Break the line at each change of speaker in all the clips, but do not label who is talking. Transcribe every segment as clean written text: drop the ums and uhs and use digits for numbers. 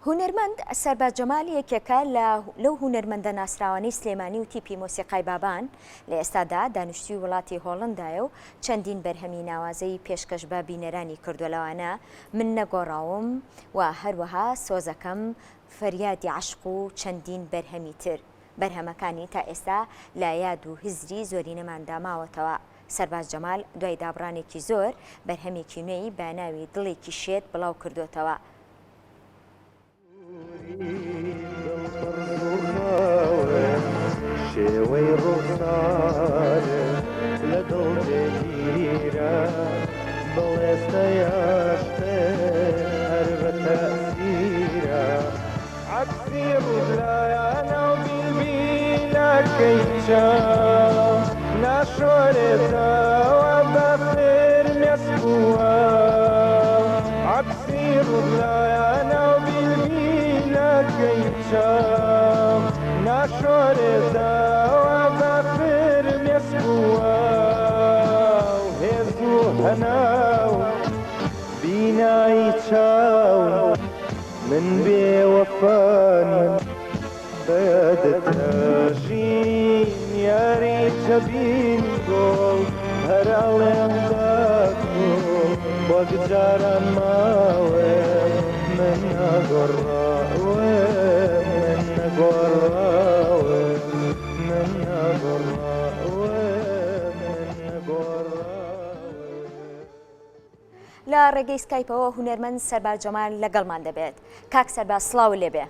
هونەرمەند سەرباز جەمال یەکێکە لە لەو هونەرمەندە ناسراوانەی سلێمانی و تیپی مۆسیقای بابان، لە ئێستادا دانیشتووی وڵاتی هۆڵندایە و چەندین بەرهەمی ناوازەی پێشکەش بە بینەرانی کردووە لەوانە من نەگۆڕاوم و هەروەها سۆزەکەم، فەریادی عەشق و چەندین بەرهەمی تر. بەرهەمەکانی تا ئێستا لە یاد و هزری زۆرینەماندا ماوەتەوە. سەرباز جەمال دوای دابڕانێکی زۆر، بەرهەمێکی نوێی بە ناوی دڵێکی شێت بڵاو کردۆتەوە.
شێوەی ڕوخسارت لە دڵ جێگیرە بڵێسەی عەشقت هەر بە تەئسیرە. عەکسی ڕووت لایانە و بیلبیلەکەی چاو ناشۆرێتەوە بە فرمێسک و ئاو عەکسی ڕووت لایانە و بیلبیلەکەی چاو ناشۆرێتەوە بە فرمێسک و ئاو هێز و هەناو بینایی چاو من بێ وەفانیم بەیادت ئەژیم یاری جەبین گوڵ هەر ئەڵێم بەکوڵ وەک جاران ماوم من ناگۆڕاوم من نەگۆڕاوم من ناگۆڕاوم من نەگۆڕاوم.
لە ڕێگەی سکایپەوە هونەرمەند سەرباز جەمال لەگەڵمان دەبێت. کاک سەرباز سڵاو لێبێ.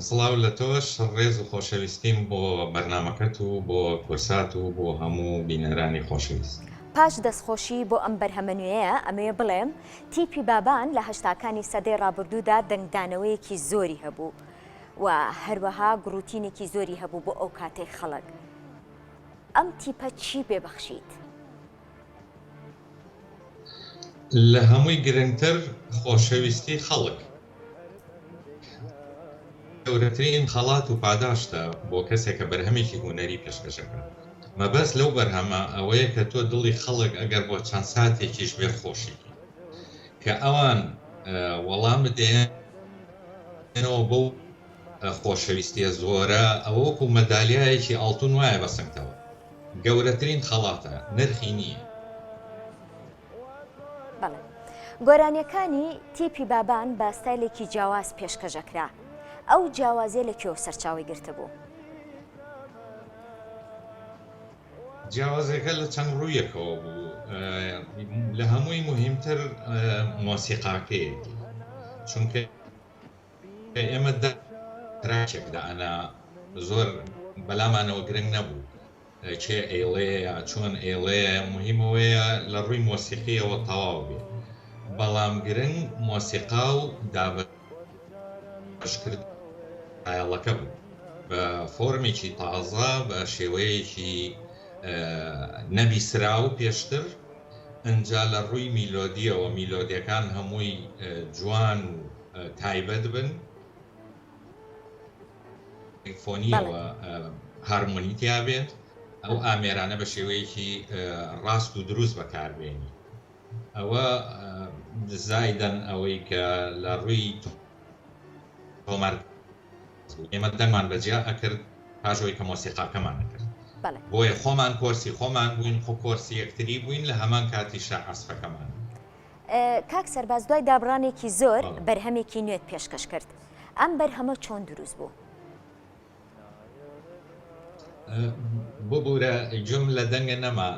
سڵاو لە تۆش، ڕێز و خۆشەویستیم بۆ بەرنامەکەت و بۆ کورسات و بۆ هەموو بینەرانی خۆشەویست.
پاش دەستخۆشی بۆ ئەم بەرهەمە نوێیە، ئەمەوێ بڵێم تیپی بابان لە هەشتاکانی سەدەی ڕابردوودا دەنگدانەوەیەکی زۆری هەبوو و هەروەها گڕوتینێکی زۆری هەبوو بۆ ئەو کاتەی خەڵک ئەم تیپە چی پێ بەخشیت؟
لە هەمووی گرنگتر خۆشەویستی خەڵک گەورەترین خەڵات و پاداشتە بۆ کەسێک کە بەرهەمێکی هونەری پێشکەشەکات. مەبەست لەو بەرهەمە ئەوەیە کە تۆ دڵی خەڵک ئەگەر بۆ چەند ساتێکیش بێت خۆشی کەی. کە ئەوان وەڵامت دەیەنەوە بەو خۆشەویستیە زۆرە ئەوە وەکو مەدالیایەکی ئاڵتون وایە بە سنگتەوە گەورەترین خەڵاتە نرخی نییە.
بەڵێ گۆرانیەکانی تیپی بابان بە ستایلێکی جیاواز پێشکەش ئەکرا ئەو جیاوازیە لە کوێوە سەرچاوەی گرتبوو؟
جیاوازیەکە لە چەند ڕوویەکەوە بوو لە هەمووی موهیمتر مۆسیقاکەیەتی چونکە ئێمە تراکێک دائەنا زۆر بەلامانەوە گرنگ نەبوو کێ ئەیڵێ یا چۆن ئەیڵێ موهیم ئەوەیە لە ڕووی مۆسیقیەوە تەواو بێ بەڵام گرنگ مۆسیقا و دابەشکردنی ستایڵەکە بوو بە فۆرمێکی تازە بە شێوەیەکی نەبیسراو پێشتر ئنجا لە ڕووی میلۆدیەوە میلۆدیەکان هەمووی جوان و تایبەت بن فۆنیەوە هارمۆنی تیا بێت ئەو ئامێرانە بە شێوەیەکی ڕاست و دروست بەکاربێنی ئەوە زایدەن ئەوەی کە لە ڕووی تۆمار ئێمە دەنگمان بەجیا ئەکرد پاش ئەوەی کە مۆسیقاکەمان ئەکرد بۆیە خۆمان کۆرسی خۆمان بووین خۆ کۆرسی یەکتری بووین لە هەمان کاتیشا عەزفەکەمان.
کاک سەرباز دوای دابڕانێکی زۆر بەرهەمێکی نوێت پێشکەش کرد ئەم بەرهەمە چۆن دروست بوو؟
ببورە گوێم لە دەنگە نەما.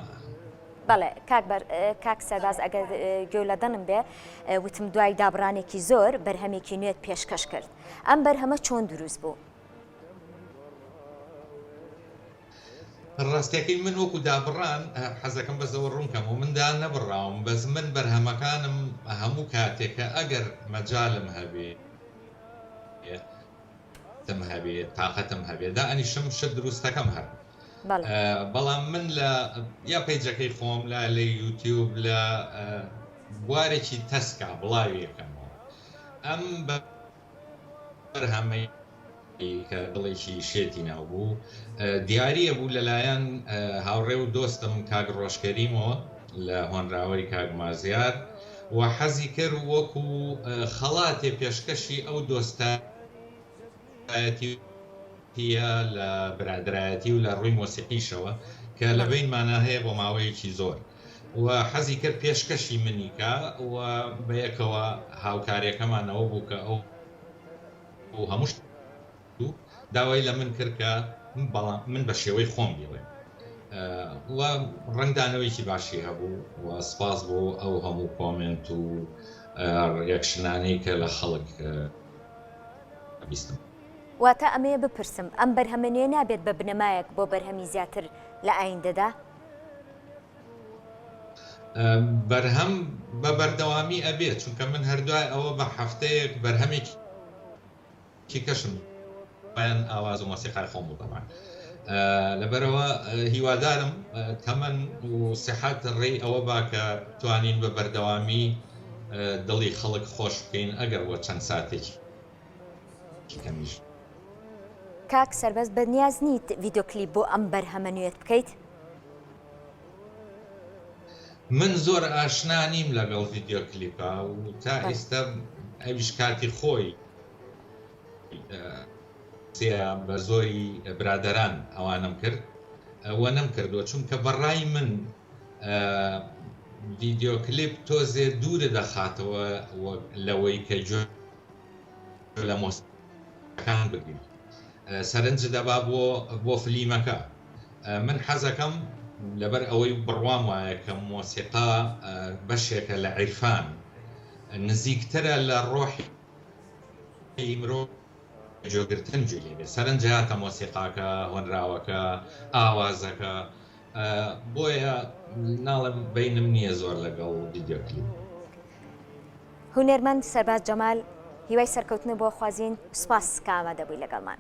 بەڵێ کاک بەر کاک سەرباز ئەگەر گوێ لە دەنم بێ وتم دوای دابڕانێکی زۆر بەرهەمێکی نوێت پێشکەش کرد ئەم بەرهەمە چۆن دروست بوو؟
ڕاستیەکەی من وەکو دابڕان حەزەکەم بەس ئەوە ڕوون کەمەوە من دانەبڕاوم بەس من بەرهەمەکانم هەموو کاتێک کە ئەگەر مەجالم هەبێ تم هەبێ تاقەتم هەبێ دائەنیشم شت دروستەکەم هەر بەڵام من لە یا پەیجەکەی خۆم لە لە یوتیوب لە بوارێکی تەسکا بڵاویەکەمەوە ئەم بەرهەمەی کە دڵێکی شێتی ناو بوو دیاریە بوو لەلایەن هاوڕێ و دۆستم کاک ڕۆژکەریمەوە لە هۆنراوەی کاک مازیار. و حەزی کرد وەکو خەڵاتێ پێشکەشی ئەو دۆستایەتیە لە برادەرایەتی و لە ڕووی مۆسیقیشەوە کە لە بەینمانا هەیە بۆ ماوەیەکی زۆر و حەزی کرد پێشکەشی منی کا و بەیەکەوە هاوکاریەکەمان ئەوە بوو کە ئەو هەموو و داوای لە من کرد کە بەڵام من بە شێوەی خۆم بیڵێم و ڕەنگدانەوەیکی باشی هەبوو و سپاس بۆ ئەو هەموو comment و reaction انەی کە لە خەڵک بیستم.
واتە ئەمەیە بپرسم ئەم بەرهەمە نوێ نابێت بە بنەمایەک بۆ بەرهەمی زیاتر لە ئایندەدا؟
بەرهەم بە بەردەوامی ئەبێت چونکە من هەر دوای ئەوە بە هەفتەیەک بەرهەمێکی کەشم بەیان ئاواز و مۆسیقای خۆم بوو تەبعەن لەبەرئەوە هیوادارم تەمەن و سیحەت ڕێی ئەوە با کە بتوانین بە بەردەوامی دڵی خەڵک خۆش بکەین ئەگەر بۆ چەند ساتێکی کەمیش.
کاک سەربەست بەنیاز نیت ڤیدۆ کلیپ بۆ ئەم بەرهەمە نوێت بکەیت؟
من زۆر ئاشنا نیم لەگەڵ ڤیدیۆ کلیپا و تا ئیستا ئەویش کاتی خۆی بە زۆری برادەران ئەوانەم کرد و نەم کردووە چونکە بەڕای من ڤیدیۆ کلیپ تۆزێ دوورە دەخاتەوە لەوەی کە گوێ لە مۆسیقاکان بگری سەرنج دەبا بۆ بۆ فلیمەکە من حەزەکەم لەبەر ئەوەی بڕوام وایە کە مۆسیقا بەشێکە لە عیرفان نزیکترە لە ڕۆحی مرۆڤ گوێگرتن گوێی لێ بێت سەرنج هاتە مۆسیقاکە هۆنراوەکە ئاوازەکە بۆیە ناڵێم بەینم نییە زۆر لەگەڵ ڤیدیۆ کلیپ.
هونەرمەند سەرباز جەمال هیوای سەرکەوتنت بۆ خوازین سوپاس کە ئامادەبووی لەگەڵمان.